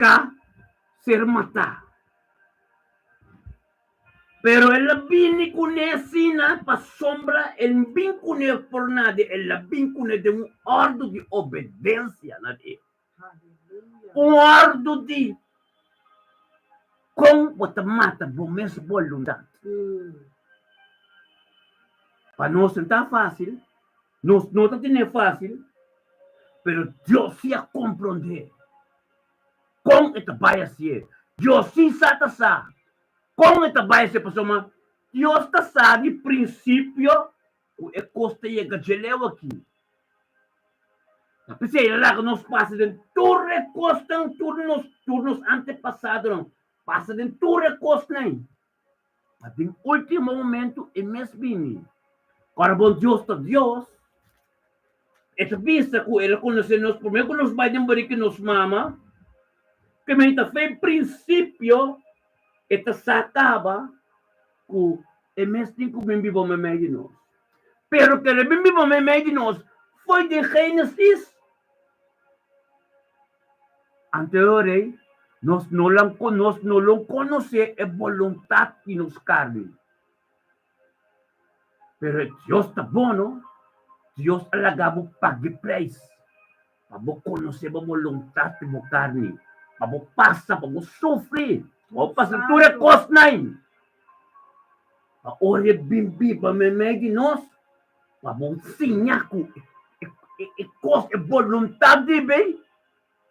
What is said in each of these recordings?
Ka ser matá. Pero el a bini kuné asina pasobra el n bin kuné por nada, el a bin kuné den un òrdu di obedensia na Dios. Un òrdu di kon bo ta mata bo mes boluntat. Pa nos no ta fásil, nos no ta tene fásil, pero Dios sí a komprondé. Kon e ta bai hasié? Dios sí sa ta sa kon e ta bai hasié pasobra Dios ta sa di prinsipio ku e kos ta yega dje leu aki. Ta p'esei el a laga nos pasa den tur e kosnan, tur nos tur nos antepasadonan pasa den tur e kosnan. Ma den último momento e mes bini. Ora bon Dios ta Dios, e ta bisa ku el a konosé nos promé ku nos bai den barika di nos mama, ke men ta fe prinsipio e ta sa kaba ku e mes tin ku bin biba meimei di nos. Pero kere bin biba meimei di nos foi den Génesis. Anto rei, nos no lan nos no lo konosé e boluntat di nos karni. Pero e Dios ta bono, Dios a laga bo paga e preis pa bo konosé bo boluntat di bo karni, pa bo pasa, pa bo sufri, pa bo pasa tur e kosnan. Pa ora e bin biba meimei di nos, pa bo siña ku e kos, e boluntat di bay,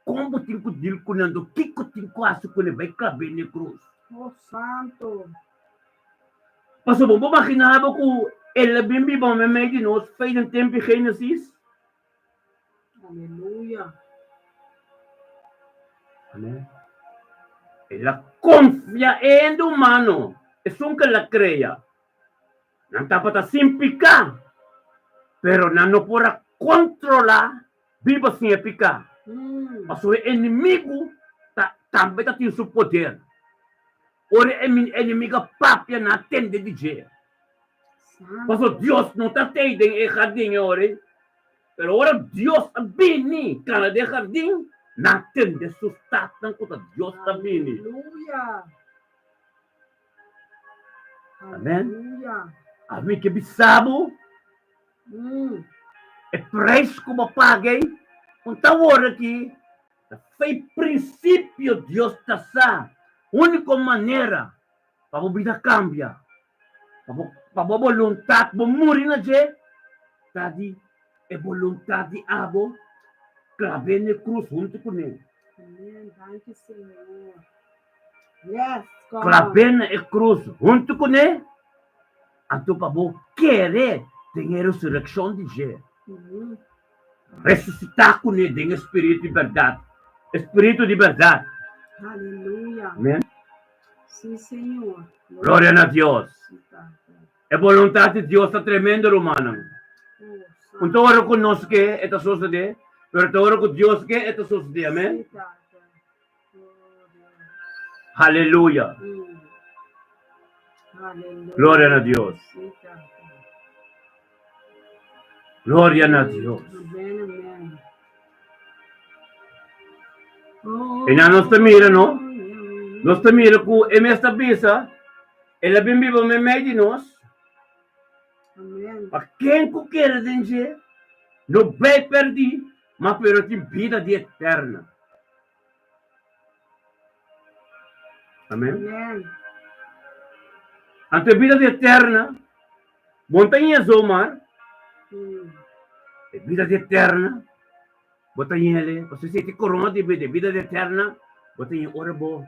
kon bo tin ku dil ku nan, do kiko tin ku hasi ku nan, bai klab'é na e krus. Oh santo! Pasobra bo magina bo ku el a bin biba meimei di nos fei den tempu di Génesis? Aleluya! Amén. El a konfia e hende humano, esun ku el a krea. Nan tabata sin piká, pero nan no por a kontrolá biba sin e piká. Pasobra e enemigu ta tambe ta tin su poder. Ora e enemigu a papia, nan a tende di dje. Pasobra Dios no ta tei den e hardin e ora ei. Pero ora Dios a bini kana den hardin, nan a tende su stapnan ku ta Dios ta bini. Amen. Ami ke bisa bo, e prijs ku bo paga ei, un ta wor aki, ta fei prinsipio Dios ta sa úniko manera pa bo bida kambia, pa bo pa bo boluntat bo muri na dje, ta di e boluntat di abo klab'é na e krus huntu kuné. Amen. Danki Señor. Yes, come on. Klab'é na e krus huntu kuné, anto pa bo kere den e resurekshon di dje, resusitá kuné den e spiritu di bèrdat, e spiritu di bèrdat. Aleluya. Amen. Sí, Señor. Gloria na Dios. Sí, Tata. E boluntat di Dios ta tremendo, rumannan. Un ta ora ku nos ke, e ta sosodé, pero ta ora ku Dios ke, e ta sosodé. Amèn. Aleluya. Gloria na Dios. Gloria na Dios. I nan nos ta mira, no? Nos ta mira ku e mes ta bisa, El a bin biba meimei di nos, pa ken ku kere den dje no bai pèrdí, ma pero tin bida di eterna. Amèn. Anto e bida di eterna, bo no ta ñe zomaar, e bida di eterna bo ta ñele, pasobra si e korona di bida, e bida di eterna bo ta ñe ora bo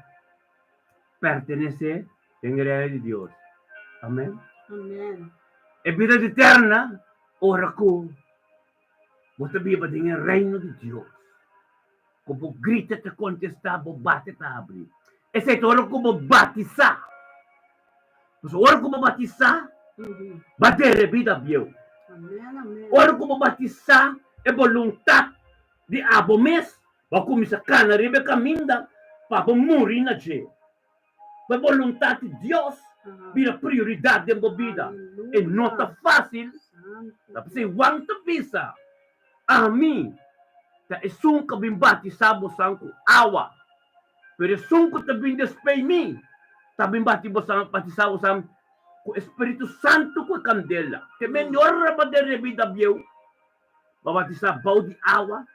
pertenesé den e Reino di Dios. Amèn. E bida di eterna ora ku bo ta biba den e Reino di Dios. Ku bo grita ta kontestá, bo bate ta habri. Esei ta ora ku bo batisá. Pasobra ora ku bo batisá, bo a dere bida bieu. Ora ku bo batisá, e boluntat di abo mes, bo a kuminsá kana riba e kaminda pa bo muri na dje. Pa e boluntat di Dios bira prioridat den bo bida. E no ta fásil. Ta p'esei Juan ta bisa, Ami ta esun ku a bin batisá bosan ku awa. Pero esun ku ta bin despei mi ta bin bati bosan, batisá bosan ku e Spiritu Santu ku e kandela. Te men ora pa den rebida bieu, bo batisá bou di awa.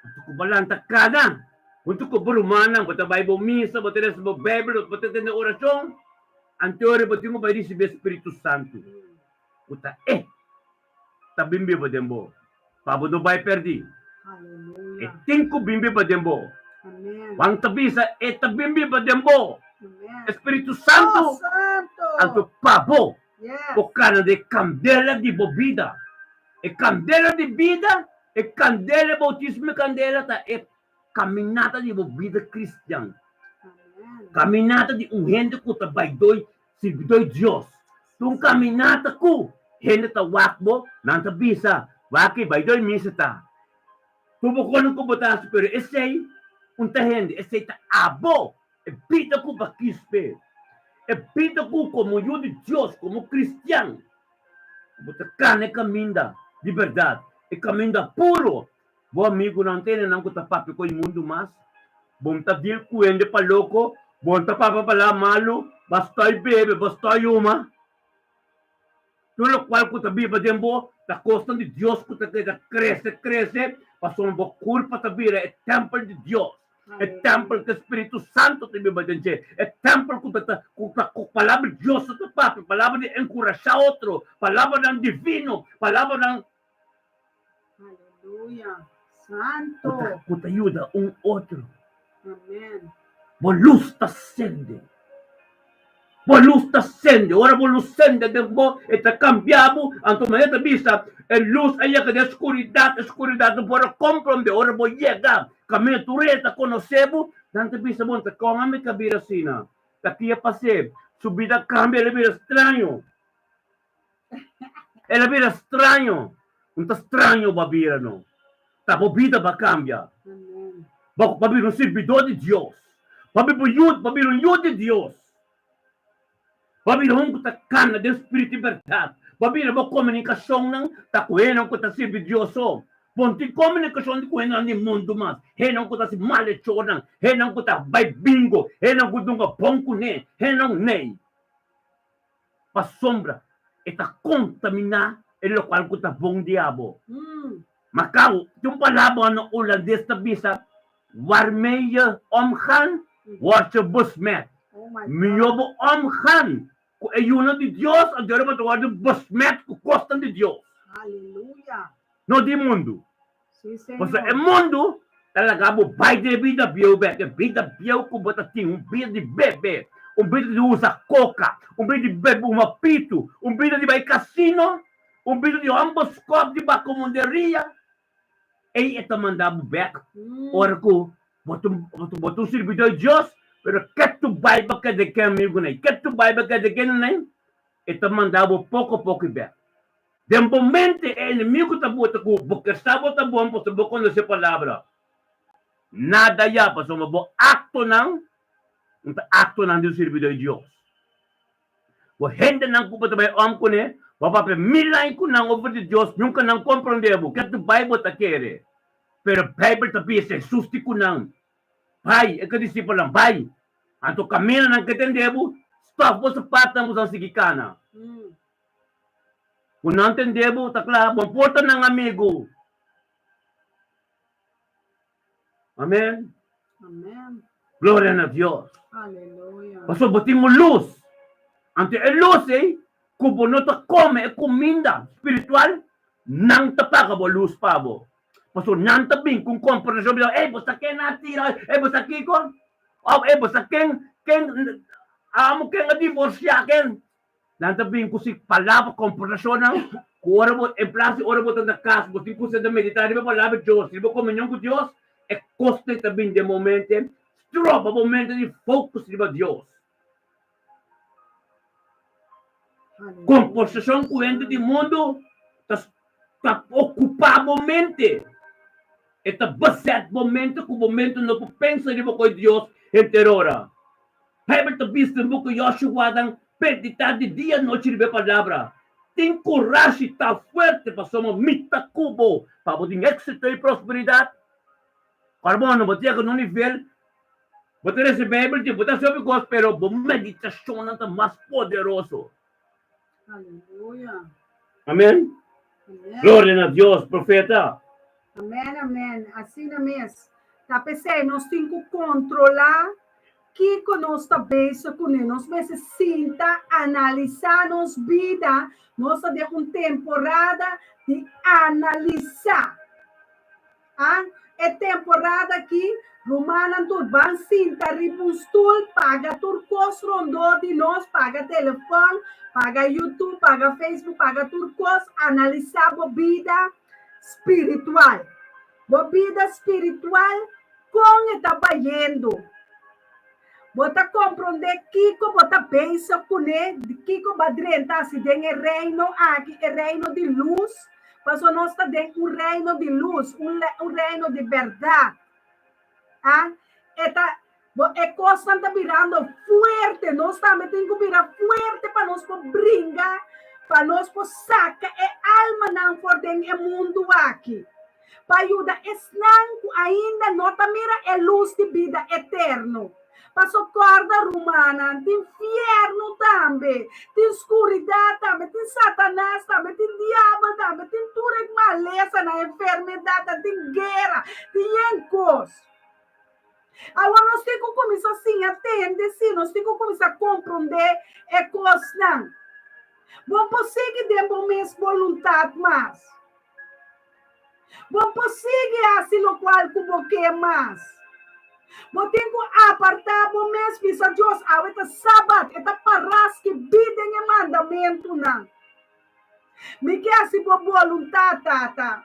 Anto ku bo lanta kana huntu ku bo rumannan, bo ta bai bo misa, bo ta lesa bo Beibel, bo ta tende orashon, anto ora bo tin ku bai risibí e Spiritu Santu, ku ta e ta bin biba den bo, pa bo no bai pèrdí. E tin ku bin biba den bo. Juan ta bisa, E ta bin biba den bo, e Spiritu Santu, anto pa bo por kana den e kandela di bo bida. E kandela di bida, e kandela, e boutismo di kandela ta e kaminata di bo bida kristian. Kaminata di un hende ku ta bai doi Sirbidó di Dios ta un kaminata ku hende ta wak bo, nan ta bisa, Wak ei bai doi misa ta. Tur bo kono ku bo ta hasi, pero esei un ta hende, esei ta abo, e bida ku bo a kispe, e bida ku komo yu di Dios, komo kristian, ku bo ta kana e kaminda di bèrdat, e kaminda puro. Bo amigunan tene nan ku ta papia ku e mundu mas. Bo ta deal ku hende pa loko, bo ta papia palabra malu, bo a stòi bebe, bo a stòi huma. Tur lokual ku ta biba den bo ta kosnan di Dios ku ta keda krese krese pasobra bo kurpa ta bira e tèmpel di Dios, e tèmpel ku e Spiritu Santu ta biba den dje, e tèmpel ku ta ku ta ku palabra di Dios ta papia, palabra di enkurashá otro, palabranan divino, palabranan. Aleluya. Santo. Ku ta yuda un otro. Amen. Bo lus ta sende. Bo lus ta sende. Ora bo lus sende den bo, e ta kambia bo. Anto manera ta bisa, e lus a yega den skuridat, e skuridat no por a komprondé. Ora bo yega, kaminda tur hende ta konosé bo, nan ta bisa bo, Kon ami ka bira asina? Ta kia pas'é? Su bida a kambia, el a bira straño. El a bira straño. Un ta straño bo a bira no. Ta bo bida bo a cambia. Bo a bira un sirbidor di Dios. Bo a bira un yu di Dios. Bo a bira un cu ta cana den spiritu y berdad. Bo a bira bo comunicacionnan ta cu hendenan cu ta sirbi Dios so. Bo no tin comunicacion cu hendenan di mundo mas. Hendenan cu ta haci malhechornan. Hendenan cu ta bay bingo. Hendenan cu dunga bon cune. Hendenan nei. Pasobra e ta kontaminá e lokual ku ta bon di abo. Ma kau, tin un palabra na hulandes ta bisa, Waarmee je omgaan, word je besmet. Mihó bo omgaan ku e yunan di Dios, anto bo ta wòrdu besmet ku kosnan di Dios, no di mundu. Pasobra e mundu ta laga bo bai den e bida bieu bek, e bida bieu ku bo ta tin, un bida di bebe, un bida di usa koka, un bida di bebe huma pitu, un bida di bai kasino, un bida di hòmberskòp, di bakomunderia. Ei e ta manda bo bek ora ku bo ta bo ta un sirbidó di Dios, pero ke tu bai pa keda ken amigunan ei, ke tu bai pa keda kennan ei, e ta manda bo poko poko bek. Den bo mente e enemigo ta bota ku bo ke sa bo ta bon pasobra bo konosé palabra. Nada ya pasobra bo aktonan no ta aktonan di un sirbidó di Dios. Bo hendenan ku bo ta bai om kuné, bo a papia mil aña ku nan over di Dios, nunka nan komprondé bo. Ke tu bai bo ta kere. Pero Beibel ta bisa Hesus di ku nan, Bai, e ku disipelnan, bai. Anto kaminda nan ke tende bo, stòf bo sapatnan bo san sigui kana. Ku nan tende bo ta kla, bo por ta nan amigu. Amen. Amen. Gloria na Dios. Aleluya. Pasobra bo tin un lus. Anto e lus ei ku bo no ta kome e kuminda spiritual, nan ta paga bo lus pa bo. Pasobra nan ta bin ku un komportashon bisa, ey bo sa ken a tira, ey bo sa kiko, òf ey bo sa ken ken amo ken a divorsiá ken. Nan ta bin ku si palabra komportashonnan ku ora bo en plas di ora bo ta na kas bo tin ku senta meditá riba palabra di Dios, riba komunion ku Dios, e kosnan ta bin den bo mente, stroba bo mente di focus riba Dios. Komportashon ku hende di mundu ta ta okupá bo mente, e ta beset bo mente ku bo mente no por pensa riba koe Dios henter ora. Bijbel ta bisa den buki Joshua dan meditá di dia nochi riba e palabra. Tin kurashi, ta fuerte, pasobra mi ta ku bo pa bo tin éksito i prosperidat. Ora bo no bo ta yega na un nivel. Bo ta lesa Bijbel di, bo ta hasi hopi kos, pero bo meditashonnan ta mas poderoso. Aleluya. Amen. Amen. Gloria na Dios, profeta. Amen, amen. Asina mes. Ta p'esei nos tin ku kontrolá kiko nos ta bezig kuné. Nos mester sinta, analisá nos bida. Nos ta den un temporada di analisá. A E temporada aki, rumannan tur ban sinta riba un stul, paga tur kos rondó di nos, paga telefòn, paga YouTube, paga Facebook, paga tur kos, analisá bo bida spiritual. Bo bida spiritual, kon e ta bayendo? Bo ta komprondé kiko bo ta bezig kuné, kiko bo a drenta hasi den e reino aki, e reino di lus? Pasobra nos ta den un reino di lus, un un reino di bèrdat. A E ta, bo e kosnan ta birando fuerte, nos tambe tin ku bira fuerte pa nos por bringa, pa nos por saka e almanan for den e mundu aki, pa yuda esnan ku ainda no ta mira e lus di bida eterno. Paso kòrda rumannan, tin fièrnu tambe, tin skuridat tambe, tin Satanas tambe, tin diabel tambe, tin tur e malesanan, enfermedatnan, tin guera, tin yen kos. Awor nos tin ku kuminsá siña tende si, nos tin ku kuminsá komprondé e kosnan. Bo por sigui den bo mes boluntat mas. Bo por sigui hasi lokual ku bo ke mas. Bo tin ku apartá bo mes, bisa Dios, awe ta Sabat, e ta pará skibí den e mandamentunan. Mi ke hasi bo boluntat, Tata.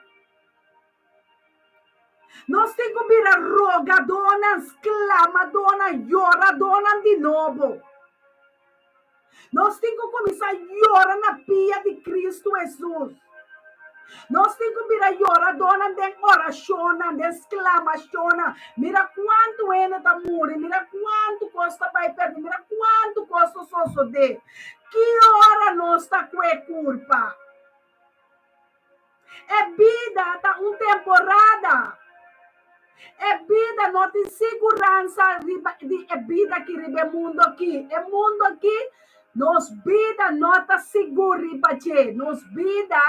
Nos tin ku bira rogadónan, sklamadónan, yoradónan di nobo. Nos tin ku kuminsá yora na pia di Kristu Hesus. Nos tin ku bira yoradónan den orashonnan, den sklamashonnan. Mira kuantu hende ta muri, mira kuantu kos ta bai pèrdí, mira kuantu kos ta sosodé. Ki ora nos ta kue kurpa? E bida ta un temporada. E bida no tin siguransa riba di e bida aki riba e mundo aki. E mundo aki, nos bida no ta sigur riba dje. Nos bida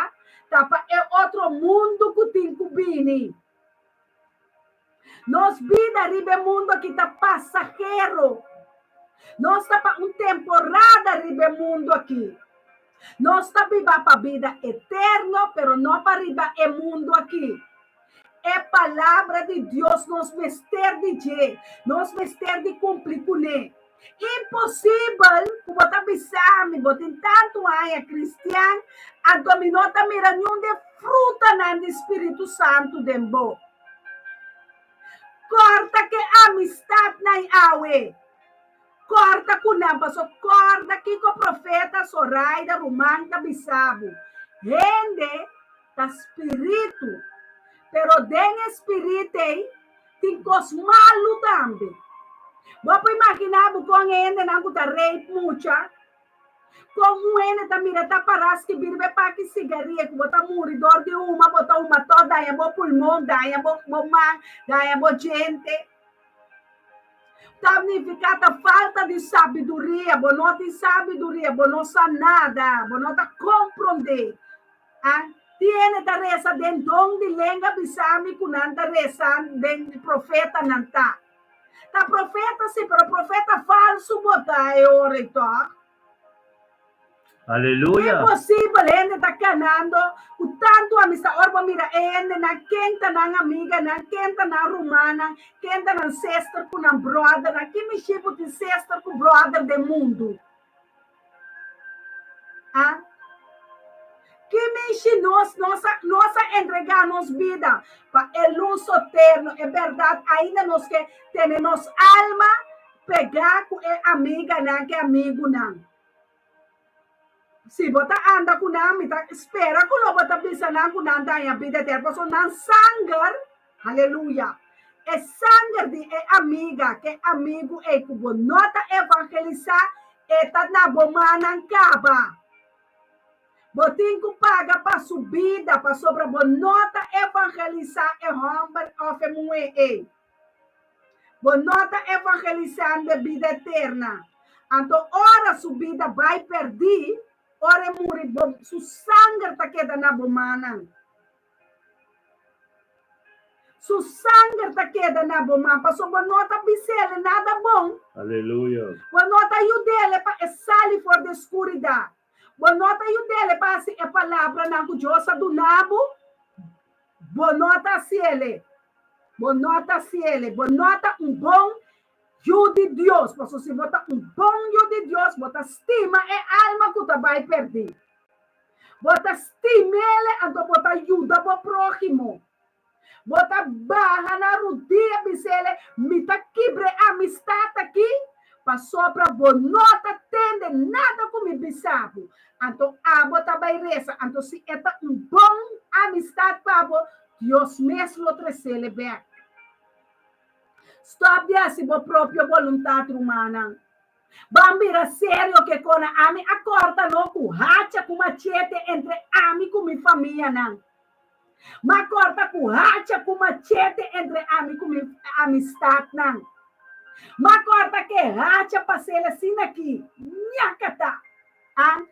ta pa e otro mundo ku tin ku bini. Nos bida riba e mundo aki ta pasahero. Nos ta pa un temporada riba e mundo aki. Nos ta biba pa bida eterno, pero no pa riba e mundo aki. E palabra di Dios nos mester di dje, nos mester di kumpli kuné. Imposibel ku bo ta bisa mi, bo tin tantu aña kristian, anto mi no ta mira niun di e frutanan di Spiritu Santu den bo. Kòrta ku e amistatnan awe. Kòrta ku nan, pasobra kòrda kiko profeta Zoraida ruman ta bisa bo, Hende ta spiritu, pero den e spirit ei tin kos malu tambe. Bo por imaginá bo kon e hendenan ku ta rape mucha? Kon un hende ta mira ta pará skibí riba e paki sigaria ku bo ta muri dor di huma, bo ta huma tòg daña bo pulmon, daña bo man, daña bo djente? Ta nifiká ta falta di sabiduria, bo no tin sabiduria, bo no sa nada, bo no ta komprondé. A Tin hende ta resa den don di lenga bisa mi ku nan ta resa den profetanan ta. Ta profeta si, pero profeta falsu bo ta e ora ei tòg. Aleluya. Imposibel hende ta kanando ku tantu amistad. Ora bo mira e hendenan, ken ta nan amiganan, ken ta nan rumannan, ken ta nan sister ku nan brothernan. Ki mishi bo tin sister ku brother den mundu? A Ki mishi nos nos a nos a entregá nos bida pa e lus soterno, e bèrdat ainda nos ke tene nos alma pegá ku e amiganan ku e amigunan. Si bo ta anda ku nan, mi ta spera ku lo bo ta bisa nan ku nan ta haña bida eterno, pasobra nan sanger, aleluya, e sanger di e amiga ku e amigu ei ku bo no ta evangelisá, e ta na bo mannan kaba. Bo tin ku paga pa su bida pasobra bo no ta evangelisá e hòmber òf e muhé ei. Bo no ta evangelisando e bida eterna. Anto ora su bida bai perdí, ora e muri, bo, su sanger ta keda na bo mannan. Su sanger ta keda na bo man, pasobra bo no ta bis'ele nada bon. Aleluya. Bo no ta yud'ele pa e sali for di e skuridat. Bo no ta yud'ele pa hasi e palabranan ku Dios a duna bo. Bo no ta hasiele. Bo no ta hasiele. Bo no ta un bon yu di Dios, pasobra si bo ta un bon yu di Dios, bo ta stima e alma ku ta bai pèrdí. Bo ta stim'ele anto bo ta yuda bo próhimo. Bo ta baha na rudia bis'ele, Mi ta kibra e amistat aki, pasobra bo no ta tende nada ku mi bisa bo. Anto abo ta bai resa. Anto si e ta un bon amistat pa bo, Dios mes lo tres'ele bèk. Stòp di hasi bo propio boluntat, rumannan. Ban bira serio ke kona ami a korta no ku hacha ku machete entre ami ku mi famianan. M'a korta ku hacha ku machete entre ami ku mi amistatnan. M'a korta ke hacha pasel asina ki ñakata. An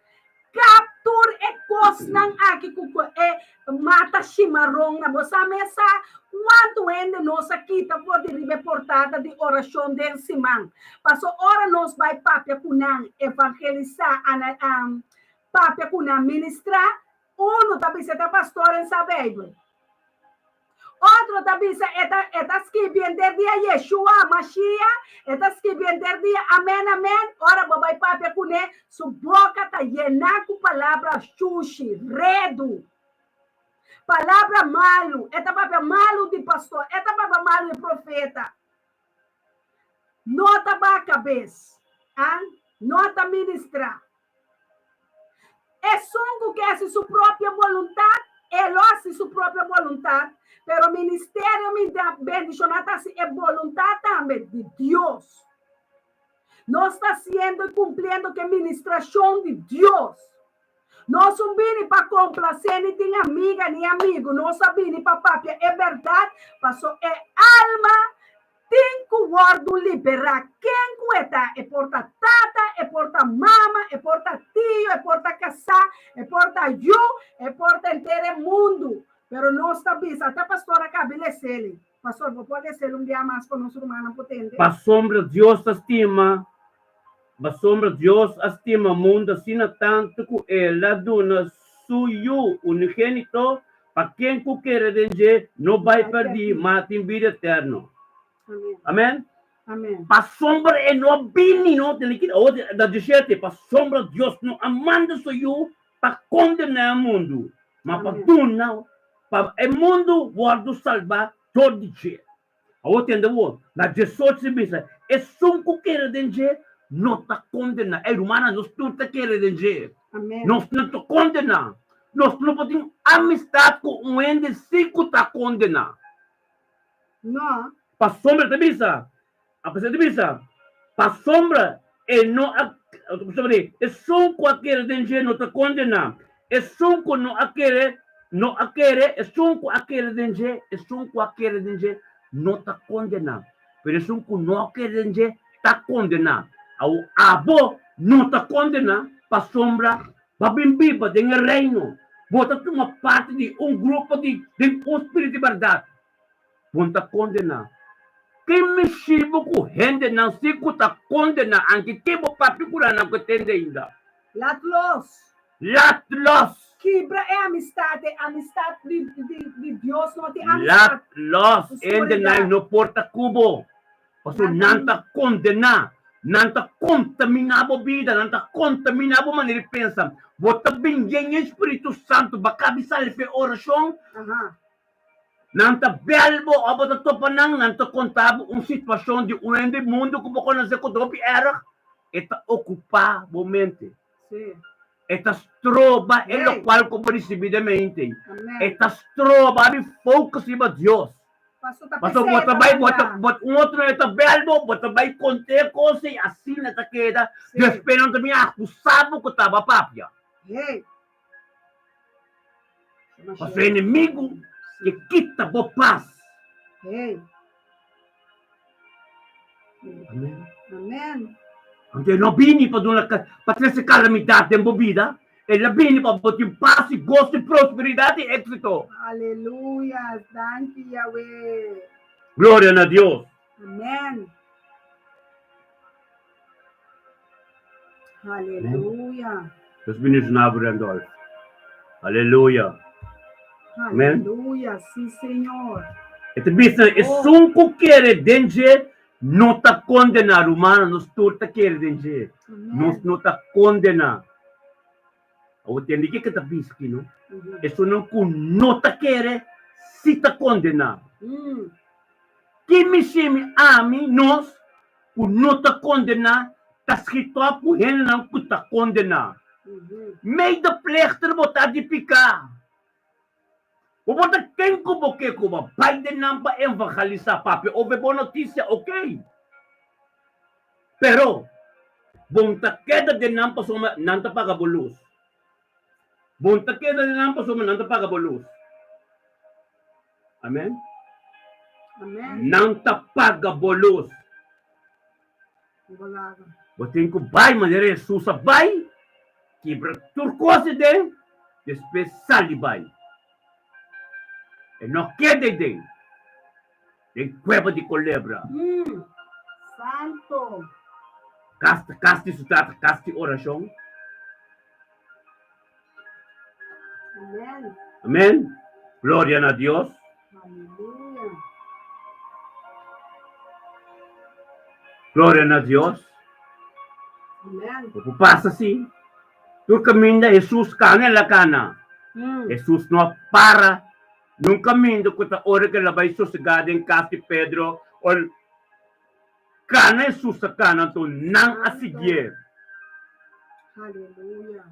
kap tur e kosnan aki ku e mata shimaronnan. Bo sa mes sa kuantu hende nos a kita for di riba e portada di orashon den siman. Paso ora nos bai papia ku nan, evangelisá, papia ku nan, ministrá, unu ta bisa e ta pastor en sa Beibel. Otro ta bisa e ta e ta skibi henter dia Yeshua Mashiah, e ta skibi henter dia amen amen, ora bo bai papia kuné su boka ta yená ku palabra shushi, redu, palabra malu, e ta papia malu di pastor, e ta papia malu di profeta. No ta baha kabes, ah, no ta ministrá. Esun ku ke hasi su propio boluntat, e lo hasi su propio boluntat, pero ministerio mi ta bendishoná ta hasi e boluntat tambe di Dios. Nos ta hasiendo i kumpliendo ku e ministrashon di Dios. Nos un bini pa komplasé ni tin amiga ni amigu, nos a bini pa papia e bèrdat, paso e alma Tin ku wòrdu liberá ken ku e ta, e por ta tata, e por ta mama, e por ta tio, e por ta kasá, e por ta yu, e por ta henter e mundu. Pero nos ta bisa, ata pastor a kabi les'el. Pastor, bo por les'el un bia mas pa nos rumannan por tende? Pasobra Dios ta stima, pasobra Dios a stima mundu asina tantu ku el a duna su Yu unigénito Pa ken ku kere den dje no bai pèrdí, ma tin bida eterno. Amèn. Pasobra e no a bini, no tene ki, awor na diesshete, pasobra Dios no a manda su Yu pa kondená e mundu, ma pa duna pa e mundu wòrdu salbá dor di dje. Awor tende awor, na diesocho ta bisa, Esun ku kere den dje no ta kondená. Ey rumannan, nos tur ta kere den dje. Nos no ta kondená. Nos no por tin amistat ku un hende sin ku ta kondená. No. Pasobra ta bisa, apesar ta bisa, pasobra e no a, pasobra esun ku a kere den dje no ta kondená. Esun ku no a kere, no a kere, esun ku a kere den dje, esun ku a kere den dje no ta kondená, pero esun ku no a kere den dje ta kondená. Awor abo no ta kondená pasobra bo a bin biba den e Reino, bo ta tuma parti di un grupo di den un spiritu di bèrdat. Bo no ta kondená. Ken mishi bo ku hendenan si ku ta kondená anke ke bo papia ku nan ku tende ainda? Laat los. Laat los. Kibra e amistat, e amistat di di di Dios no tin amistat. Laat los. Hendenan no por ta ku bo, pasobra nan ta kondená, nan ta kontaminá bo bida, nan ta kontaminá bo manera di pensa. Bo ta bin yen e Spiritu Santu, bo a kabi sali for e orashon, Nan ta bel bo òf bo ta topa nan, nan ta konta bo un situashon di un hende mundu ku bo konosé ku ta hopi èrg, e ta okupá bo mente. E ta stroba e lokual ku bo risibí den mente. E ta stroba di focus riba Dios. Pasobra bo ta bai, bo ta, un otro hende ta bel bo, bo ta bai kont'é e kos ei, asina ta keda, despues nan ta bin akusá bo ku tabata papia. Pasobra enemigu ke kita bo pas. Amen. Amen. Anto e no bini pa duna pa trese kalamidat den bo bida, el a bini pa bo tin pas i goso i prosperidat i éksito. Aleluya, danki Yahweh. Gloria na Dios. Amen. Aleluya. Dios bendiciona bo Randolph. Aleluya. Amen. Aleluya, sí Señor. E ta bisa, esun ku kere den dje no ta kondená. Rumannan, nos tur ta kere den dje. Nos no ta kondená. Awor tende kiko ta bisa aki, no? Esunnan ku no ta kere sí ta kondená. Ki mishimi ami, nos, ku no ta kondená, ta skritó ku hendenan ku ta kondená. Medeplichter bo ta di piká. Bo por ta ken ku bo ke ku bo bai den nan pa evangelisá, papia over e bon notisia, okey. Pero, bo no ta keda den nan pasobra nan ta paga bo lus. Bo no ta keda den nan pasobra nan ta paga bo lus. Amen. Amen. Nan ta paga bo lus. Bo tin ku bai manera Hesus a bai, kibra tur kos aden, despues sali bai. E no keda aden, den kueba di kolebra. Santo. Kas ta kas di su tata, kas di orashon. Amen. Amen. Gloria na Dios. Aleluya. Gloria na Dios. Amen. Bo por pasa si. Tur kaminda Hesus kana el a kana. Hesus no a para nun kaminda ku ta ora ku el a bai sosegá den kas di Pedro o kana Hesus a kana anto nan a siguié. Aleluya.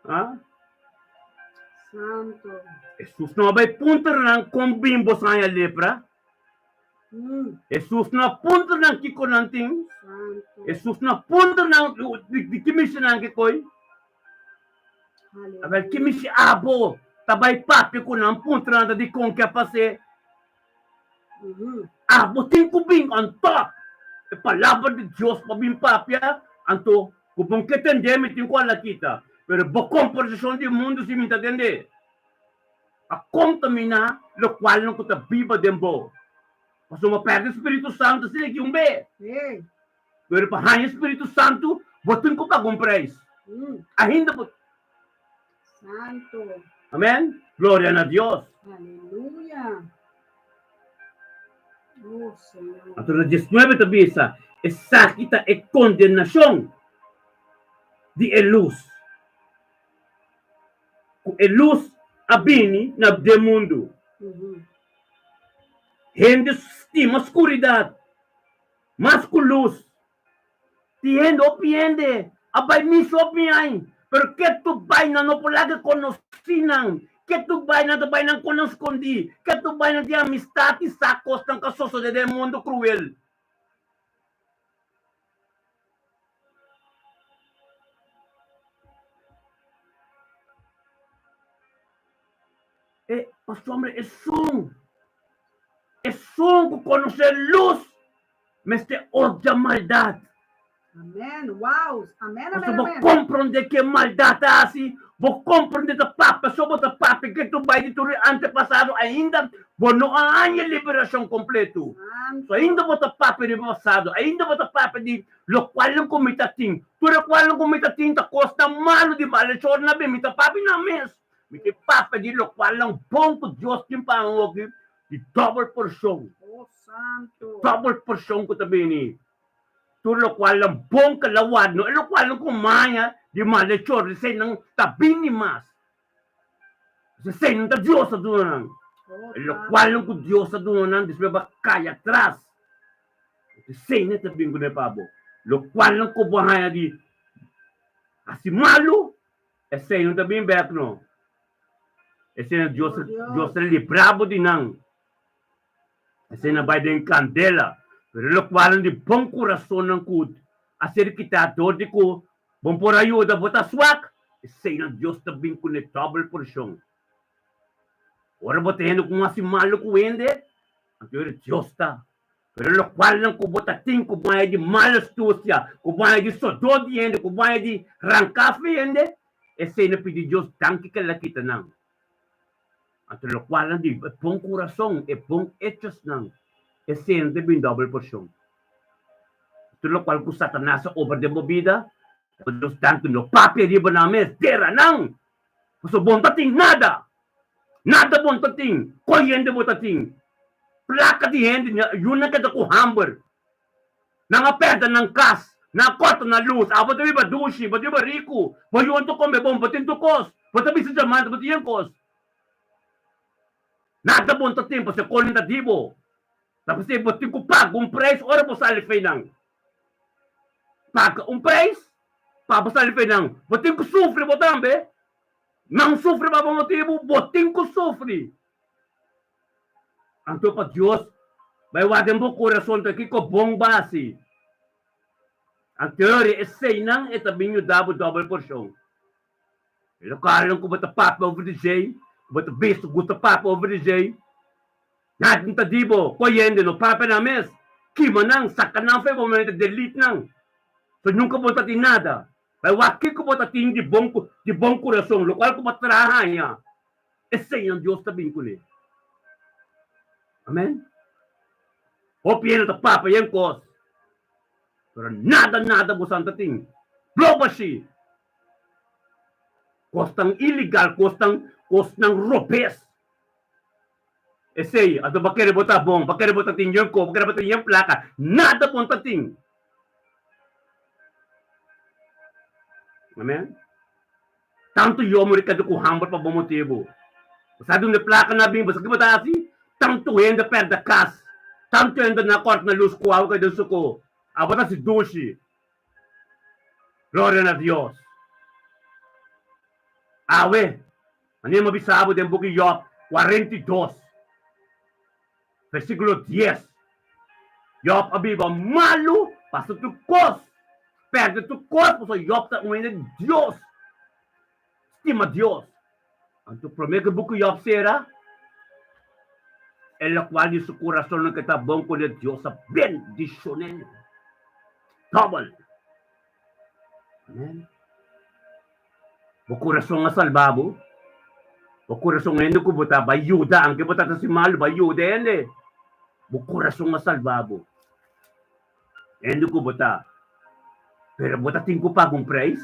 Ha? Santo. Hesus no a bai puntra nan kon bin bo haña lepra. Hesus no a puntra nan kiko nan tin. Santo. Hesus no a puntra nan di ki mishi nan ke koi. Abel ki mishi abo ta bai papia ku nan puntra nan ta dikon ke a pas'é. Abo tin ku bin on top e palabra di Dios pa bin papia, anto ku bon ke tende mi tin ku a la kita, pero bo komportashon di mundu si mi ta tende a kontaminá lokualnan ku ta biba den bo. Pasobra bo pèrdè Spiritu Santu asina ki un be. Pero pa haña Spiritu Santu bo tin ku paga un preis. Ainda bo. Santo. Amen. Gloria na Dios. Aleluya. Oh, Señor. Anto na 19 ta bisa, esaki ta e kondenashon di e lus. Ku e lus a bini na den mundu. Hende stima skuridat mas ku lus. Tin hende hopi hende a bai misa hopi aña, pero ke tur bai nan no por laga konosí nan, ke tur bai nan ta bai nan kon nan skondí, ke tur bai nan tin amistat i sa kosnan ku a sosodé den e mundu kruel. E pasobra esun, esun ku konosé lus Mester odia maldat. Amen. Wow. Amen, amen, Pasobra bo amen. komprondé ke maldat ta hasi, bo komprondé ta papia so bo ta papia ke tur bai di tur e antepasado ainda bo no a haña liberashon kompleto. Santo. So ainda bo ta papia riba pasado, ainda bo ta papia di lokualnan ku mi ta tin. Tur e kualnan ku mi ta tin ta kosnan malu di malechornan bin mi ta papia nan mes. Mi ta papia di lokualnan bon ku Dios tin pa mi awoki di dòbel porshon. Oh, santo. Dòbel porshon ku ta bini. Tur lokualnan bon ku el a wak, no e lokualnan ku maña di malechor, eseinan ta bini mas. Eseinan ta Dios a duna nan. Oh, E lokualnan ku Dios a duna nan despues bo a kai atras. Eseinan ta bin kuné pa bo. Lokualnan ku bo haña di hasi malu, eseinan ta bin bèk no. Esei Dios, Dios ta libra bo di nan. Esei nan bai den kandela. Pero lokualnan di bon kurasonnan ku a ser kitá dor di ku bon por a yuda bo ta swak, eseinan Dios ta bin kuné dòbel porshon. Ora bo ta hende ku un hasi malu ku hende. Anto ora Dios ta. Pero lokualnan ku bo ta tin ku bo haña di mal astusia, ku bo haña di sodó di hende, ku bo haña di ranká fe hende, esei no pidi Dios danki ku el a kita nan. Anto lokualnan di e bon kurason, e bon echosnan, esei no ta bin dòbel porshon. Tur lokual ku Satanas a obra den bo bida, Dios danki no papia riba nan mes, dera nan! Pasobra bo no ta tin nada. Nada bo no ta tin. Kon hende bo ta tin? Plaka di hende, yunan keda ku hamber. Nan a pèrdè nan kas, nan a kòrta nan lus. Abo ta biba dushi, bo ta biba riku, bo yunan ta kome bon, bo tin tur kos, bo ta bisti diamante, bo tin yen kos. Nada bo no ta tin pasobra e koning ta di bo. Ta p'esei bo tin ku paga un preis ora bo sali fei nan. Paga un preis pa bo sali fei nan. Bo tin ku sufri bo tambe. Nan sufri pa bo motibu, bo tin ku sufri. Anto pa Dios bai wak den bo kurason ta kiko bon bo hasi. Anto eseinan e ta bin yuda bo dòbel porshon. E lokalnan ku bo ta papia over di djei, ku bo ta bisa gusta papia over di djei, nada no ta di bo. Koe hende no papia nan mes, kima nan, saka nan for e bo mente, delete nan. So nunka bo no ta tin nada. Bai wak kiko bo ta tin di bon di bon kurason, lokual ku bo traha haña, eseinan Dios ta bin kuné. Amen. Hopi hende ta papia yen kos, pero nada nada bosan ta tin. Blo bashí. Kosnan iligal, kosnan kosnan robes. Esei, anto bo kere bo ta bon, bo kere bo ta tin yen kos, bo kere bo ta tin yen plaka, nada bo no ta tin. Amen. Tantu yomber di keda ku hamber pa bo motibu. Bo sa di unda e plaka na bin, bo sa ki bo ta hasi? Tantu hende pèrdè kas, tantu hende na kòrta na lus ku awa kai den sukó. Abo ta hasi dushi. Gloria na Dios. Awe, manera mi a bisa bo den buki Job 42, versíkulo 10, Job a biba malu, pasa tur kos, pèrdè tur kos, pasobra Job ta un hende di Dios, stima Dios. Anto promé ku e buki Job sera, e lokual di su kurason loke ta bon kuné Dios a bendishon'é dòbel. Amèn. Bo kurason a salba bo. Bo kurason hende ku bo ta bai yuda, anke bo ta hasi malu, bai yuda hende. Bo kurason a salba bo. Hende ku bo ta. Pero bo ta tin ku paga un preis.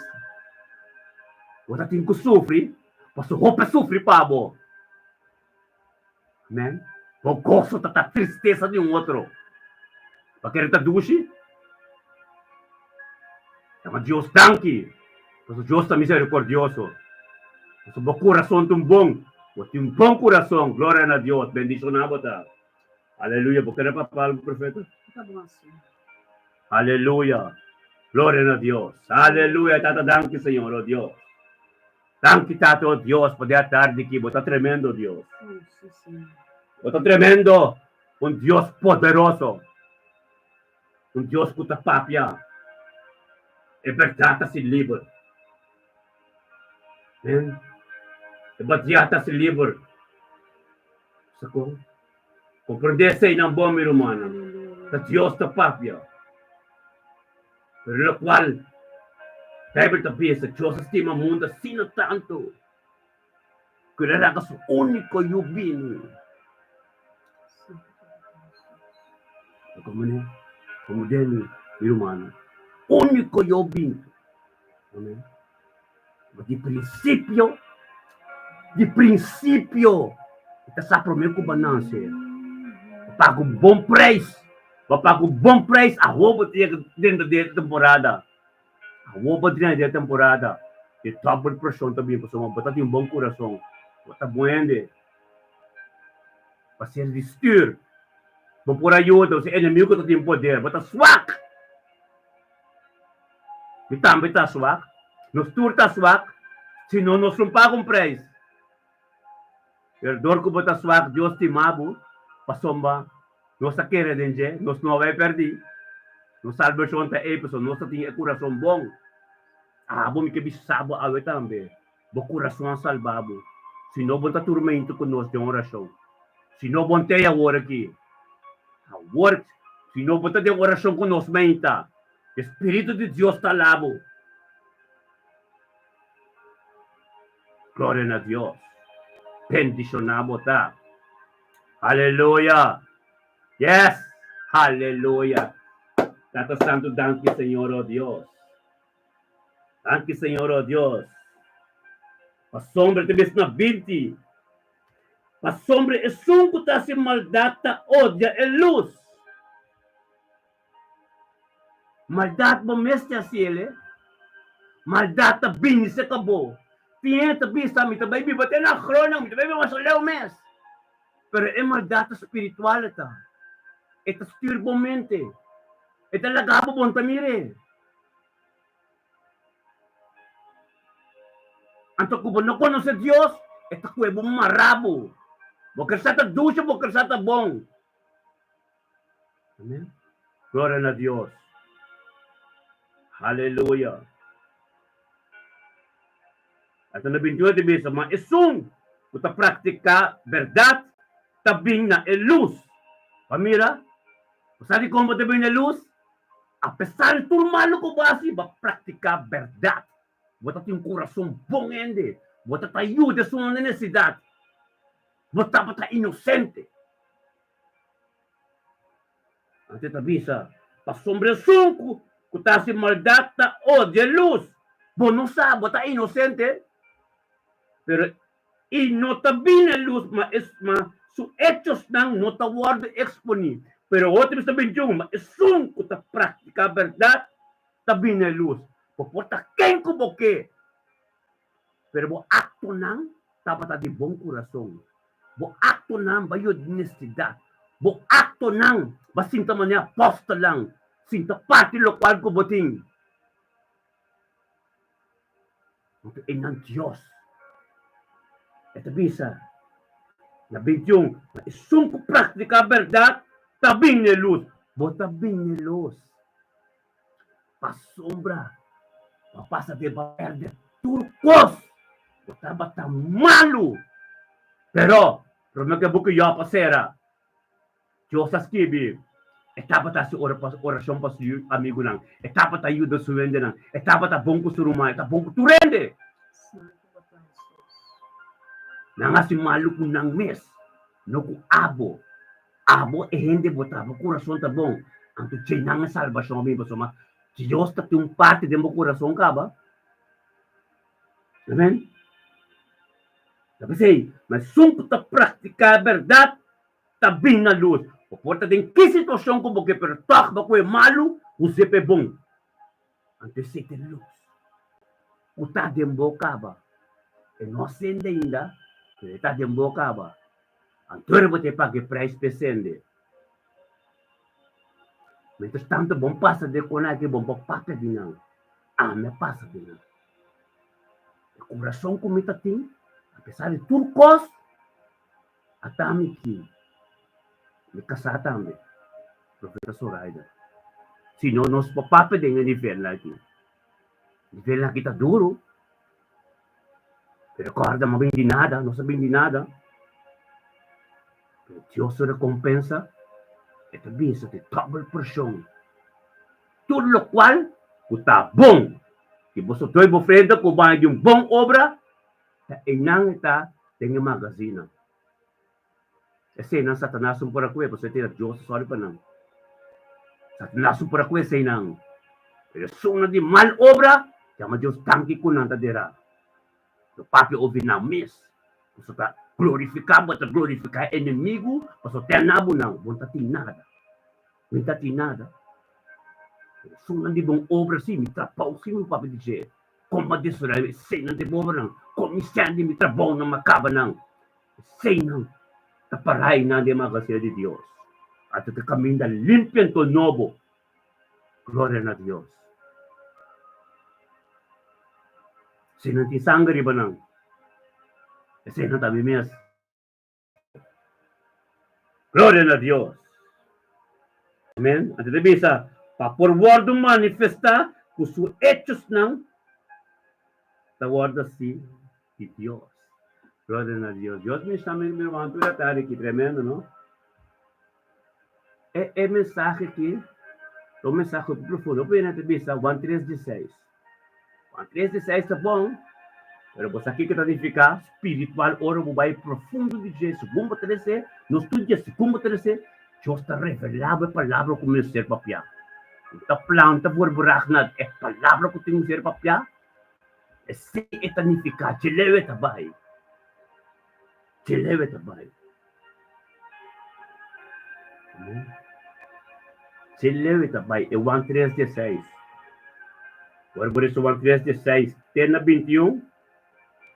Bo ta tin ku sufri, pasobra hopi a sufri pa bo. Amen. Bo goso ta ta tristesa di un otro. Bo kere ta dushi? Dama Dios danki, pasobra Dios ta misericordioso. Pasobra bo kurason ta un bon. Bo tin un bon kurason. Gloria na Dios. Bendiciona bo ta. Aleluya. Bo kere papia algu, profeta? Ta bon asina. Aleluya. Gloria na Dios. Aleluya. Tata, danki, Señor, oh Dios. Danki, Tata, oh Dios, pa di atardi aki. Bo ta tremendo, Dios. Bo ta tremendo. Un Dios poderoso. Un Dios ku ta papia. E bèrdat ta si liber. Amen. E bèrdat ta si liber. Sa kon? Komprendé eseinan bon, mi rumannan. Ta Dios ta papia. Pero lokual Beibel ta bisa, Dios a stima mundu asina tantu ku el a laga su úniko yu bini. Komo den mi rumannan, úniko yu bini. Amen. Di prinsipio, di prinsipio, e ta sa promé ku bo nanse. Bo paga un bon preis, bo paga un bon preis, awor bo ta yega dentro di e temporada. Awor bo drenta den e temporada, e dòbel preshon ta bin pasobra bo ta tin un bon kurason, bo ta bon hende. Pa ser di stür, bo por a yuda, si enemigu ta tin poder, bo ta swak. Mi tambe ta swak. Nos tur ta swak. Si no, nos lo paga un preis. Pero dor ku bo ta swak, Dios stima bo, pasobra nos ta kere den dje, nos no a bai pèrdí. Nos salbashon ta ei, pasobra nos ta tin e kurason bon. Abo mi ke bisa bo awe tambe, bo kurason a salba bo. Si no, bo ta turmento ku nos den orashon. Si no, bo no ta ei awor aki. Awor, si no bo ta den orashon ku nos meinta, e Spiritu di Dios ta la bo. Gloria na Dios. Bendishoná bo ta. Aleluya. Yes! Aleluya. Tata Santu, danki Señor, oh Dios. Danki Señor, oh Dios. Pasobra ta bisa na 20. Pasobra esun ku ta hasi maldat ta odia e lus. Maldat bo mester hasi el e. Maldat ta bini serka bo. Tin hende ta bisa, Mi ta bai biba te na Groningen, mi ta bai biba mas leu mes. Pero e maldat ta spiritual e ta. E ta stuur bo mente. E ta laga bo bon ta mira. Anto ku bo no konosé Dios, e ta kue bo mará bo. Bo ker sa ta dushi, bo ker sa ta bon. Amen. Gloria na Dios. Haleluya. Ata na 28 ta bisa, Ma esun ku ta praktiká bèrdat ta bin na e lus. Pa mira, bo sa dikon bo ta bin na e lus? Apesar di tur malu ku bo hasi, bo a praktiká bèrdat. Bo ta tin un kurason bon hende. Bo ta ta yuda esun na nesesidat. Bo tabata inosente. Anto e ta bisa, Pasobra esun ku ta hasi maldat ta odia e lus. Bo no sa, bo ta inosente. Pero I no ta bini e lus, ma es, ma su echosnan no ta wòrdu eksponí. Pero otro bisa 21, ma esun ku ta praktiká bèrdat ta bini e lus. Bo por ta ken ku bo ke, pero bo aktonan tabata di bon kurason. Bo aktonan ba yuda di nesidat. Bo aktonan ba sinta manera apòstelnan, sinta parti lokual ku bo tin. Anto e nan Dios. E ta bisa na 21, ma esun ku praktiká bèrdat ta bin na e lus. Bo ta bin na e lus pasobra bo a pasa den pa pèrdè tur kos. Bo tabata malu, pero promé ku e buki Jòb a sera, Dios a skibi, E tabata hasi orashon pa su amigunan, e tabata yuda su hendenan, e tabata bon ku su ruman, e ta bon ku tur hende. Nan hasi malu ku nan mes, no ku abo. Abo e hende bo ta, bo kurason ta bon, anto dje nan e salbashon a bini pasobra Dios ta tin un parti den bo kurason kaba. Amen. Ta p'esei, ma esun ku ta praktiká e bèrdat ta bin na lus. Bo por ta den ki situashon ku bo ke, pero tòg bo ku e malu, hus'é pa e bon. Anto esei ta e lus ku ta den bo kaba. E no a sende ainda, pero e ta den bo kaba. Anto ora bo ta e paga e preis pa e sende. Mientras tanto bon pasa den kon aki, bon por papia di nan. Ami a pasa den nan. E kurason ku mi ta tin, apesar di tur kos, Ata mi ki mi kasá tambe, Profeta Zoraida. Si no, nos por papia den e nivelnan aki. Nivelnan aki ta duru. Pero kòrda, no a bini di nada, nos a bini di nada. Pero Dios su rekompensa, e ta bisa di dòbel porshon. Tur lokual ku ta bon, si boso doi bo frenta ku baña di un bon obra, Ta einan e ta den e magazina. Eseinan Satanas un por a kue, pasobra e tira Dios ta sòri pa nan. Satanas un por a kue eseinan. Pero esunnan di mal obra, yama Dios danki ku nan ta derá. Lo papia obi nan mes. Pasobra ta glorifiká, bo ta glorifiká e enemigu, pasobra te na bo nan, bo no ta tin nada. Mi ta tin nada. Pero esunnan di bon obra si, mi trabou si mi papia di dje. Kon bo destruí eseinan di pobernan? Kon mi sèn di mi trabounan makaba nan? Eseinan ta parai nan den magasia di Dios. Ata ta kaminda limpio anto nobo. Gloria na Dios. Eseinan tin sanger riba nan. Eseinan ta mi mes. Gloria na Dios. Amen. Anto ta bisa, pa por wòrdu manifestá ku su echosnan ta wòrdu hasi di Dios. Gloria na Dios. Dios bendisha mi ruman tur e tardi aki. Tremendo, no? E e mensahe aki ta un mensahe hopi profundo. Hopi hende ta bisa Juan tres dieseis. Juan tres dieseis ta bon, pero bo sa kiko ta nifiká spiritual ora bo bai profundo di dje. Segun bo ta lese, no studia, segun bo ta lese, Dios ta revelá bo e palabra ku mester papiá. Bo ta planta burburag na e palabra ku tin mester papiá, esei e ta nifiká, dje leu e ta bai. Dje leu e ta bai. Dje leu e ta bai. E Juan tres dieseis. Ora bo lesa Juan tres dieseis te na bintiun,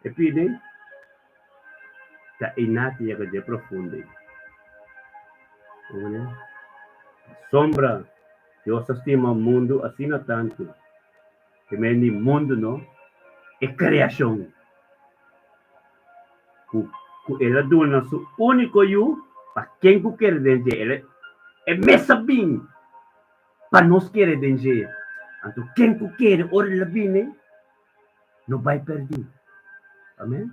e pidi, Ta einá ta yega dje profundo ei. Pasobra Dios a stima mundu asina tantu, ke men di mundu no, e kreashon. Ku ku el a duna su úniko yu pa ken ku kere den dje. El e mes a bin pa nos kere den dje. Anto ken ku kere ora el a bini no bai pèrdí. Amèn.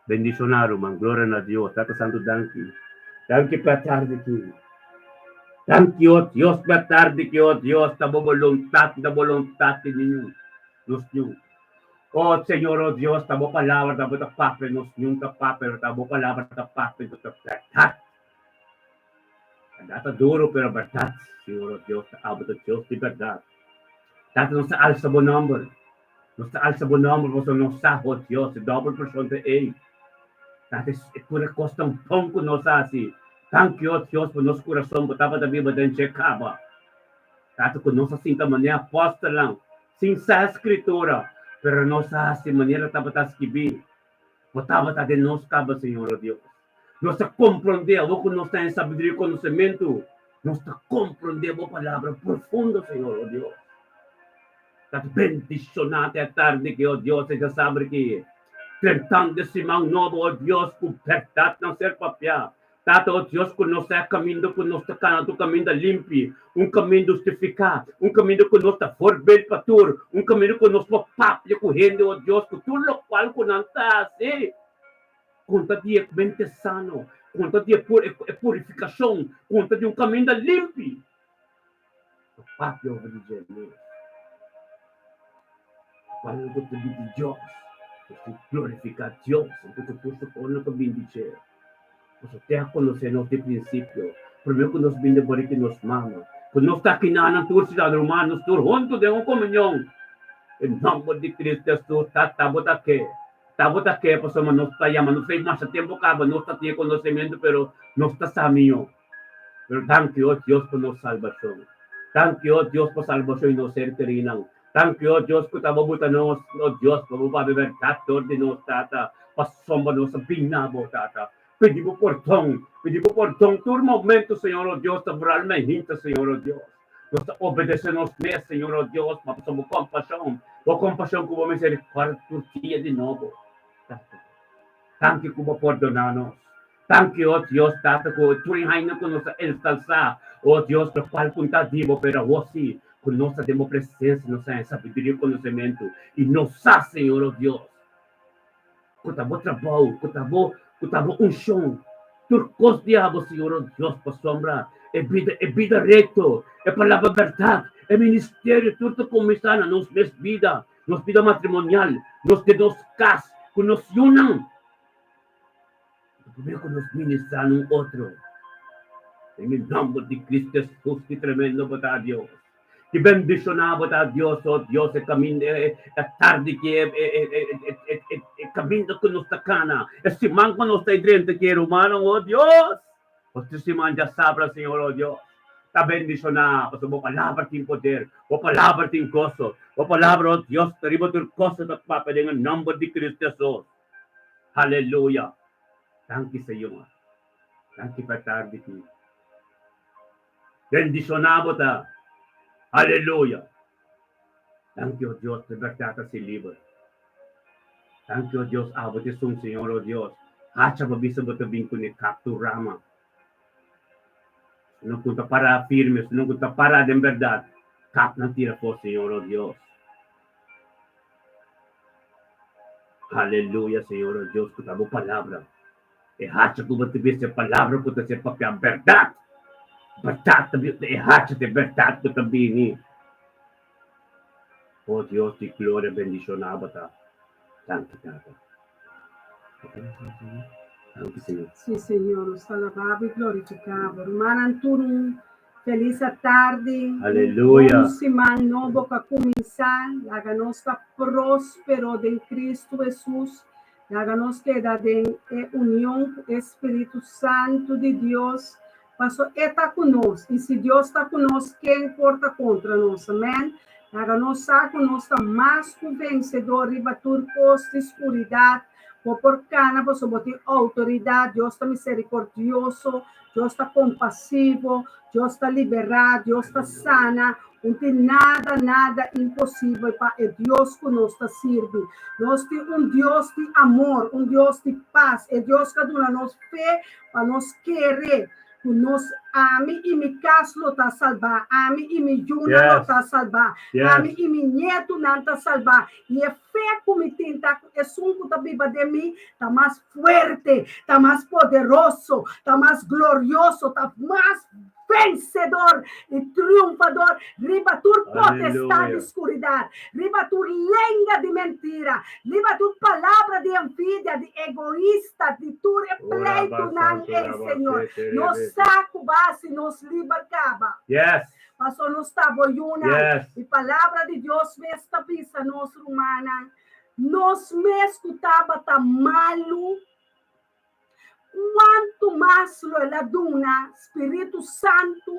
Bendishoná ruman. Gloria na Dios. Tata Santu danki. Danki pa e tardi aki. Danki o Dios pa e tardi aki o Dios ta bo boluntat ta boluntat di niun nos niun. O Señor, o Dios, ta bo palabra ta bo ta papia, nos nunca papia, pero ta bo palabra ta papia, enton ta berdad. Berdad ta duro, pero berdad, Señor, o Dios, ta abo ta Dios di berdad. Tata, nos ta alsa bo nomber, nos ta alsa bo nomber, pasobra nos sa, o Dios, e dobel porcion ta ei. Tata, e tur e cosnan bon cu nos a haci, danki, o Dios, pa nos curason bo tabata biba den dje caba. Tata, cu nos a sinta manera apostelnan, Sin sa Scritura, pero nos a haci manera tabata skibí. Bo tabata den nos caba, Señor, o Dios. Nos ta comprendé, awor cu nos ta en sabiduria y conocemento, nos ta comprendé Bo Palabra profundo, Señor, o Dios. Ta bendicioná te atardi aki, o Dios, e djasabra aki, trentando e siman nobo, o Dios, cu berdadnan ser papiá. Tata, o Dios, ku nos ta e kaminda ku nos ta kana, tu kaminda limpi, un kaminda hustifiká, un kaminda ku nos ta voorbeeld pa tur, un kaminda ku nos por papia ku hende, o Dios, ku tur lokual ku nan ta hasi, konta di e mente sano, konta di e purifikashon, konta di un kaminda limpi. Ta papia over di dje mes. Cuando ku ta bin di Dios, nos tin glorifiká Dios, anto ku tur su kosnan ta bin di dje. Pasobra te a konosé nos di prinsipio, promé ku nos bin den barika di nos mama, ku nos ta kinanan tur siudadano romano, nos tur huntu den un komunion. Den nòmber di Cristo Hesus, Tata, bo ta ke, tabata ke pasobra nos ta yama, nos ei masha tempu kaba nos ta tin e konosementu, pero nos ta sa mihó. Pero danki, o Dios, pa nos salbashon. Danki, o Dios, pa salbashon di nos ser kerinan. Danki, o Dios, ku ta bo buta nos, o Dios, pa bo papia bèrdat dor di nos, Tata, pasobra nos a bin na bo, Tata. Pidi bo pordon, pidi bo pordon tur momento, Señor, o Dios, ta vooral mainta, Señor, o Dios. Nos ta obedesé nos mes, Señor, o Dios, ma pasobra bo kompashon, bo kompashon ku bo miserikòrdia tur dia di nobo, Tata. Danki ku bo pordoná nos. Danki, o Dios, Tata, ku tur e haina ku nos a ensalsá, o Dios, lokual ku ta di bo, pero awor sí, ku nos ta den bo presensia, nos a haña sabiduria i konosementu, i nos sa, Señor, o Dios, ku ta bo trabou, ku ta bo, ku ta bo unshon, tur kos di abo, Señor, o Dios, pasobra e bida, e bida rekto, e palabra bèrdat, e ministerio, tur ta kuminsá na nos mes bida, nos bida matrimonial, nos den nos kas, ku nos yunan. Promé ku nos ministrá na un otro, den e nòmber di Cristo Hesus, ki tremendo bo ta, Dios! Ki bendishoná bo ta, Dios! O Dios, e kaminda, e tardi ki e, e, e, e, e, e kaminda ku nos ta kana, e siman ku nos ta drenta ki, rumannan, o Dios! Otro siman djasabra, Señor, o Dios, ta bendishoná, pasobra bo palabra tin poder, bo palabra tin goso, bo palabra, o Dios, ta riba tur kos ta papia den e nòmber di Cristo Hesus. Aleluya! Danki Señor. Danki pa e tardi ki. Bendishoná bo ta. Aleluya! Danki o Dios pa e bèrdat ta si liber. Danki o Dios abo ta esun Señor o Dios. Hacha bo bisa bo ta bin kuné kap tur rama. Esunnan ku ta pará firme, esunnan ku ta pará den bèrdat, kap nan tira afó Señor o Dios. Aleluya, Señor, oh Dios, ku ta bo palabra. E hacha ku bo ta bisa e palabra ku ta ser papiá bèrdat. Bèrdat ta bini, e hacha di bèrdat ku ta bini. O Dios di gloria bendishoná bo ta. Danki Tata. Danki Señor. Sí Señor, nos ta alabá bo i glorifiká bo. Rumannan tur un felis atardi. Aleluya. Un bon siman nobo ku a kuminsá. Laga nos ta próspero den Kristu Hesus. Laga nos keda den e union ku e Spiritu Santu di Dios, paso E ta ku nos, i si Dios ta ku nos, ken por ta kontra nos? Amèn. Laga nos sa ku nos ta mas ku vensedor riba tur kos di skuridat. Bo por kana pasobra bo tin outoridat. Dios ta miserikordioso, Dios ta kompasivo, Dios ta liberá, Dios ta sana. Un tin nada, nada imposibel pa e Dios ku nos ta sirbi. Nos tin un Dios di amor, un Dios di pas, e Dios ku a duna nos fe pa nos kere ku nos, ami i mi kas lo ta salbá, ami i mi yunan lo ta salbá, ami i mi ñetunan ta salbá. I e fe ku mi tin ta ku esun ku ta biba den mi ta mas fuerte, ta mas poderoso, ta mas glorioso, ta mas vensedor i triunfador riba tur potestad di skuridat, riba tur lenga di mentira, riba tur palabra di envidia, di egoista, di tur e pleitunan ei, Señor. Nos sa ku basi nos liber kaba. Pasobra nos ta bo yunan. I palabra di Dios mes ta bisa nos, rumannan, nos mes ku tabata malu, Kuantu mas lo el a duna Spiritu Santu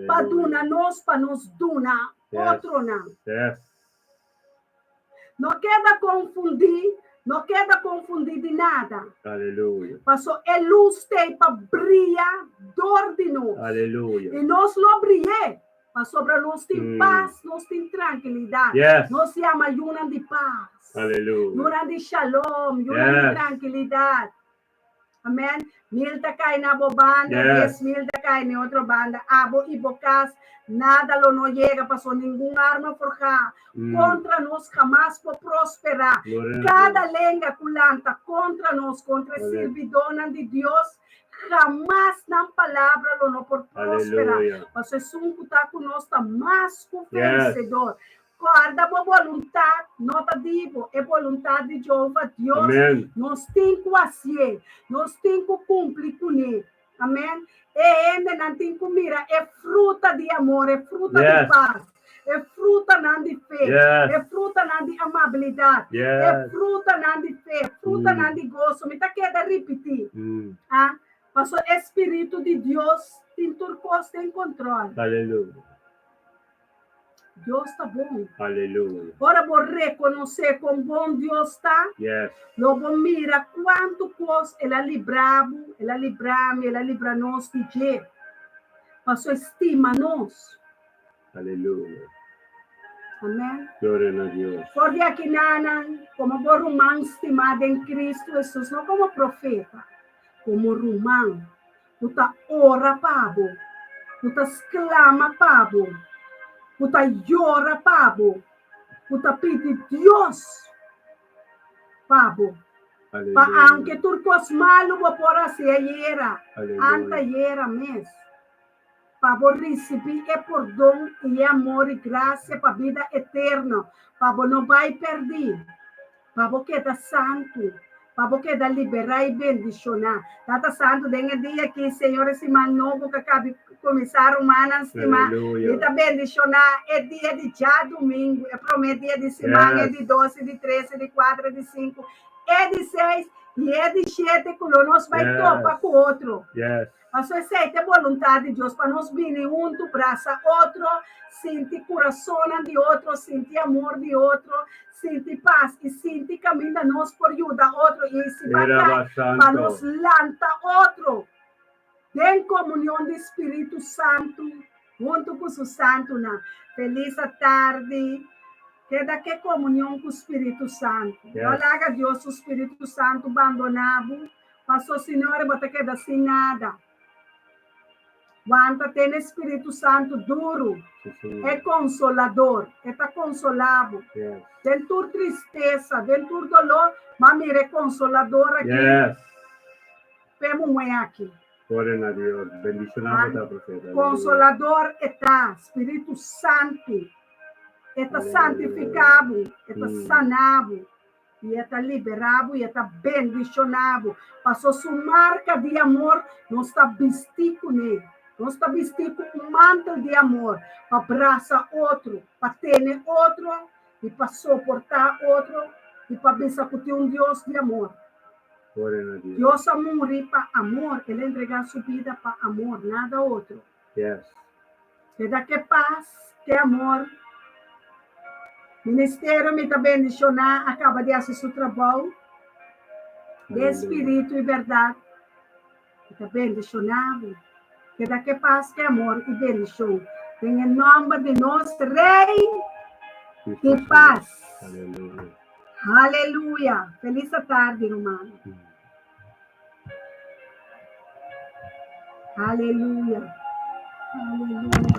pa duna nos pa nos duna otronan. No keda konfundí, no keda konfundí di nada. Paso e lus t'ei pa bria dor di nos. I nos lo bri'é, pasobra nos tin pas, nos tin trankilidat. Nos yama yunan di pas. Yunan di shalom, yunan di trankilidat. Amen. Mil ta kai na bo banda, 10,000 ta kai na e otro banda. Abo i bo kas, nada lo no yega, pasobra ningun arma forhá kontra nos hamas por prosperá. Kada lenga ku lanta kontra nos, kontra e sirbidónan di Dios, hamas nan palabra lo no por prosperá. Pasobra esun ku ta ku nos ta mas ku vensedor. Kòrda bo boluntat no ta di bo, e boluntat di Jehova Dios. Nos tin ku hasié, nos tin ku kumpli kuné. Amèn. E hendenan tin ku mira e fruta di amor, e fruta di pas, e frutanan di fe, e frutanan di amabilidat, e frutanan di fe, frutanan di goso. Mi ta keda ripití. Ah, pasobra e spiritu di Dios tin tur kos den kontròl. Dios ta bon. Aleluya. Ora bo rekonosé kon bon Dios ta, lo bo mira kuantu kos el a libra bo, el a libra mi, el a libra nos di dje. Pasobra e stima nos. Aleluya. Amèn. Gloria na Dios. For di akinanan, komo bo ruman stimá den Kristu Hesus, no komo profeta, komo ruman, ku ta ora pa bo, ku ta sklama pa bo, ku ta yora pa bo, ku ta pidi Dios pa bo. Pa aunke tur kos malu bo por hasi ayera, antayera mes, pa bo risibí e pordon i e amor i grasia pa bida eterno, pa bo no bai pèrdí. Pa bo keda santu, pa bo keda liberá i bendishoná. Tata Santu, den e dia aki, Señor, e siman nobo ku a kabi kuminsá, rumannan stimá, mi ta bendishoná e dia di djadumingu, e promé dia di siman, e di dos, e di tres, e di kuater, e di sinku, e di seis i e di shete ku lo nos bai topa ku otro. Pasobra esei ta e boluntat di Dios, pa nos bini huntu, brasa otro, sinti kurasonnan di otro, sinti amor di otro, sinti pas i sinti kaminda nos por yuda otro i si ba kai, pa nos lanta otro den komunion di Spiritu Santu huntu ku su santunan. Felis atardi. Keda ke komunion ku Spiritu Santu. No laga Dios su Spiritu Santu bandoná bo. Paso Señor bo ta keda sin nada. Wanta tene Spiritu Santu duru, e Consolador, e ta consola bo. Den tur tristesa, den tur dolor, ma mira e Consolador aki p'e muhé aki. Gloria na Dios. Bendishoná bo ta, profeta. Aleluya. Konsolador e ta, Spiritu Santu. E ta santifiká bo, e ta sana bo, i e ta liberá bo, i e ta bendishoná bo. Paso su marka di amor nos ta bistí kuné. Nos ta bistí ku un mantel di amor pa brasa otro, pa tene otro i pa soportá otro i pa bisa ku tin un Dios di amor. Gloria na Dios. Dios a muri pa amor, El a entregá su bida pa amor, nada otro. Yes. Keda ke pas, ke amor. Ministerio mi ta bendishoná a kaba di hasi su trabou den spiritu i bèrdat. Mi ta bendishoná bo. Keda ke pas, ke amor i bendishon den e nòmber di nos Rei di Pas. Aleluya! Felis atardi, rumannan. Aleluya! Aleluya!